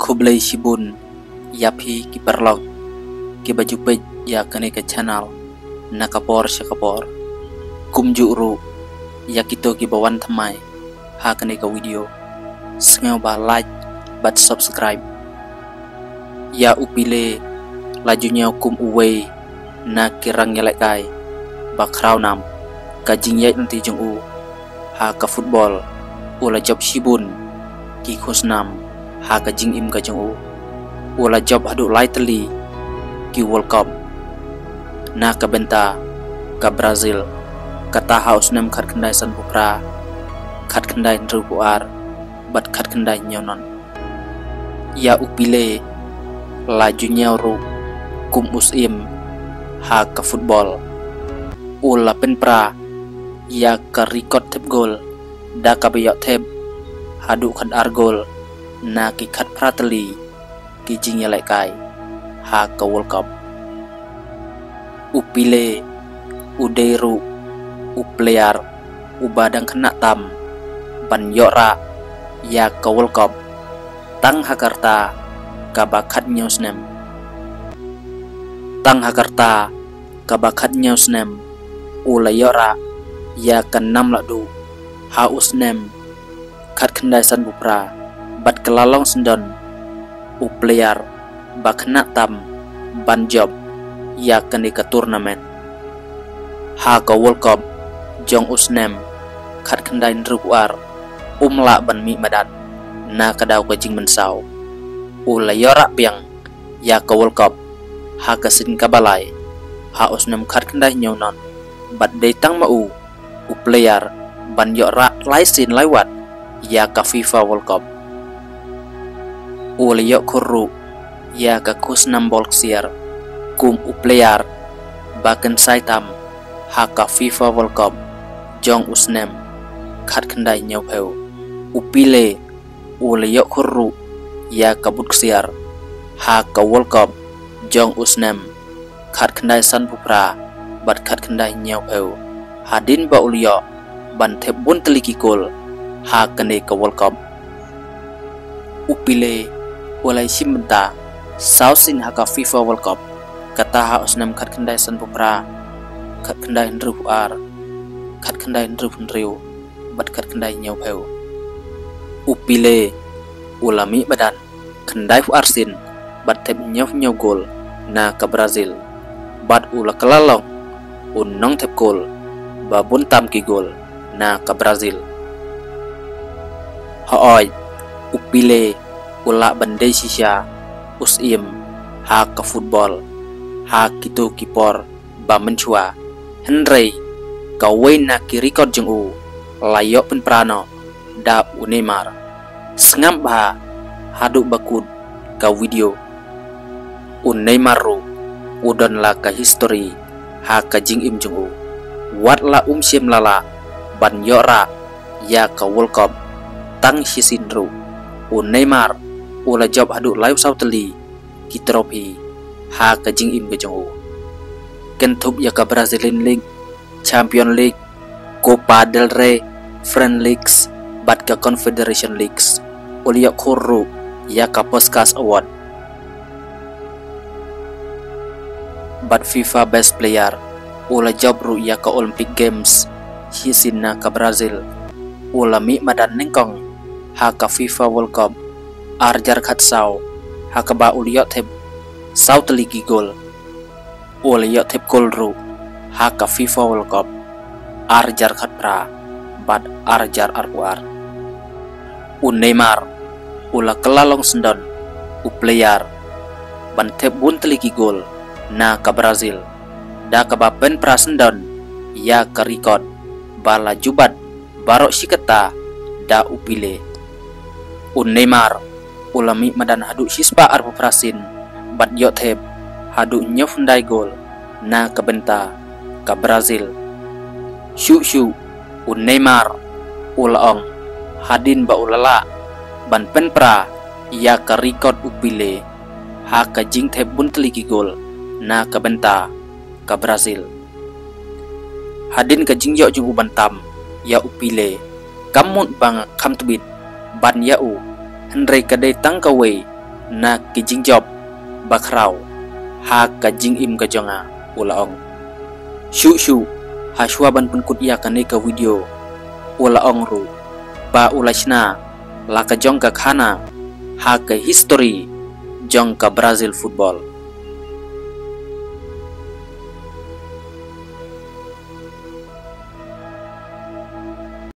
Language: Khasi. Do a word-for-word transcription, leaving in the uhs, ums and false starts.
Khublei shibun ïa phi ki paralok kiba ju peit ïa kane ka channel na ka por sha ka por. Kumjuh ruh ïa kito kiba wan thymmai ha kane ka video, sngewbha like bad subscribe. Ïa u Pele la ju ñiew kum uwei na ki rangïalehkai ba khraw nam. Ka jingïaid lynti jong u ha ka football, u la jop shibun ki khusnam ha ka jingim ka jong u. U la jop haduh lai tylli ki World Cup na ka bynta ka Brazil, kata ha u snem khatkhyndai sanphew phra, khatkhyndai hynriewphew ar bad khatkhyndai hynñiew nod. Ïa u Pele la ju ñiew ruh kum u syiem ha ka football. U la pynpra ïa ka record thep gol da kaba ïoh thep haduh khatar gol na ki khatphra tylli ki jingïalehkai ha ka World Cup. U Pele u dei ruh u player uba dang khynnah tam ban ïoh rah ïa ka World Cup tang ha ka rta kaba khathynñiew snem. Tang ha ka rta kaba khathynñiew snem u la ïoh rah ïa ka nam lahduh ha u snem khatkhyndai sanphew phra bad ka la long syndon u player ba khynnah tam ban jop ïa kane ka tournament. Ha ka World Cup jong u snem khatkhyndai hynriewphew ar um lah ban mih madan na ka daw ka jingmynsaw. U la ïoh rah biang ïa ka World Cup ha ka sien kaba lai ha u snem khatkhyndai hynñiew nod bad dei tang ma u u player ban ïoh rah lai sien lai wat ïa ka FIFA World Cup. U la ïoh khur ruh ïa ka khusnam bol ksiar kum u player ba kynsai tam ha ka FIFA World Cup jong u snem khatkhyndai hynñiewphew. U Pele u la ïoh khur ruh ïa ka but ksiar ha ka World Cup jong u snem khatkhyndai sanphew phra bad khatkhyndai hynñiewphew, hadien ba u la ïoh ban thep bun tylli ki gol ha kane ka World Cup. U Pele u la ïashim bynta saw sien ha ka FIFA World Cup, kata ha u snem khatkhyndai sanphew phra, khatkhyndai hynriewphew ar, khatkhyndai hynriewphew hynriew bad khatkhyndai hynñiewphew. U Pele u la mih madan khyndaiphew ar sien bad thep hynñiewphew hynñiew gol na ka Brazil, bad u la kylla long u nongthep gol ba bun tam ki gol na ka Brazil. Hooid, u Pele u lah ban dei shisha u syiem ha ka football ha kito ki por ba mynshuwa, hynrei kawei na ki record jong u la ïoh pynpra noh da u Neymar. Sngap bha haduh ba kut ka video. U Neymar ruh u don la ka history ha ka jingim jong u. Wat la um shym la lah ban ïoh rah ïa ka World Cup tang shisien ruh, u Neymar u la jop haduh laiphew saw tylli ki trophy ha ka jingim ka jong u, kynthup ïa ka Brazilian League, Champion League, Copa del Rey, French Leagues bad ka Confederation Leagues. U la ïoh khur ruh ïa ka Puskas Award bad FIFA Best Player. U la jop ruh ïa ka Olympic Games shisien na ka Brazil. U la mih madan nyngkong ha ka FIFA World Cup ar hajar khatsaw, ha kaba u la ïoh thep saw tylli ki gol. U la ïoh thep gol ruh ha ka FIFA World Cup ar hajar khatphra bad ar hajar arphew ar. U Neymar u la kylla long syndon u player ban thep bun tylli ki gol na ka Brazil, da kaba pynpra syndon ïa ka record ba la ju bat baroh shi katta da u Pele. U Neymar u la mih madan haduh shispah arphew phra sien bad ïoh thep haduh hynñiewphew khyndai gol na ka bynta ka Brazil. Shuh shuh u Neymar u la ong hadien ba u la lah ban pynpra ïa ka record u Pele ha ka jingthep bun tylli ki gol na ka bynta ka Brazil. Hadien ka jingïoh jong u ban tam ïa u Pele, kam mut ba nga kham tbit ban ïa u, hynrei ka dei tang kawei na ki jingjop bakhraw ha ka jingim ka jong nga, u la ong. Shuh shuh, ha shuwa ban pynkut ïa kane ka video, u la ong ruh ba u la shna la ka jong ka khana ha ka history jong ka Brazil football.